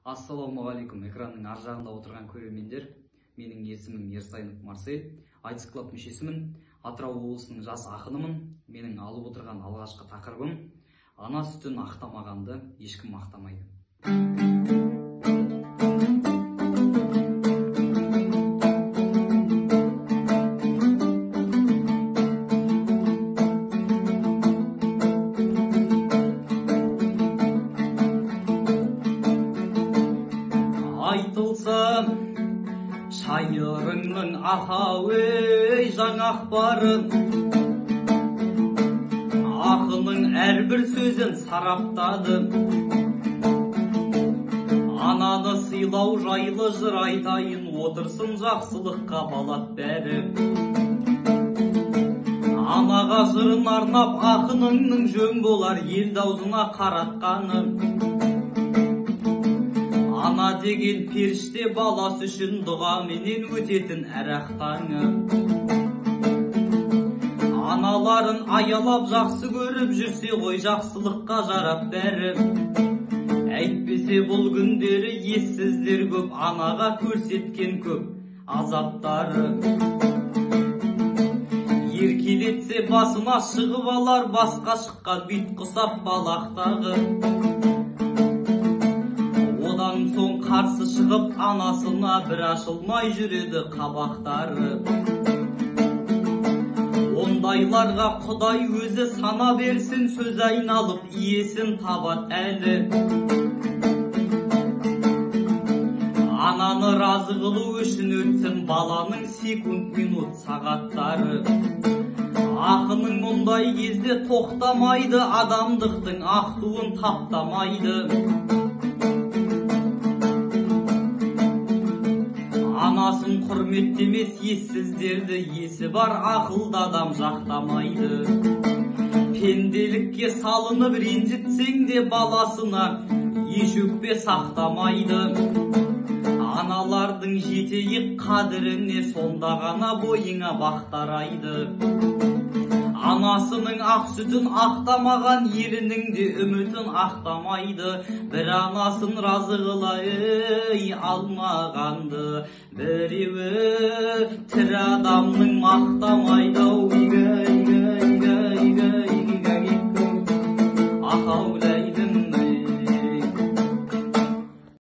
Ассалаумағалейкум, экранның ар жағында отырған көрермендер. Менің есімім Ерсайынов Марсель, Айтыс клуб мүшесімін, Атырау облысының жас ақынымын. Менің алып отырған алғашқы тақырыбым ана сүтін ақтамағанды ешкім мақтамайды. Айтылса шайырыңның ахауей жаңақ бары, ақының әрбір сөзін сараптады. Ананы сыйлау жайлы жыр айтайын, отырсын жақсылыққа балап бәрі. Анаға жырын арнап ақыныңның жөн болар ел аузына қаратқаны. Ана деген періште баласы үшін дұғаменен өтетін әр ақ таңы. Аналарын аялап жақсы көріп жүрсе ғой жақсылыққа жарап бәрі. Әйтпесе бұл күндері ессіздер көп, анаға көрсеткен көп азаптары. Еркелетсе басына шығып алар, басқа шыққан бит құсап балақтағы. Одан соң қарсы шығып анасына бір ашылмай жүреді қабақтары. Ондайларға Құдай өзі сана берсін, сөз айналып иесін табат әлі. Ананы разы қылу үшін өтсін баланың секунд, минут, сағаттары. Ақының мұндай кезде тоқтамайды, адамдықтың ақ туын таптамайды. Анасын құрметтемес ессіздерді, есі бар ақылды адам жақтамайды. Пенделікке салынып ренжітсең де баласына еш өкпе сақтамайды. Аналардың жетейік қадіріне, сонда ғана бойыңа бақтарайды. Анасының ақ сүтін ақтамаған елінің де үмітін ақтамайды. Бір анасын разы қылай алмағанды, біреуі тірі адамның мақтамайды ау.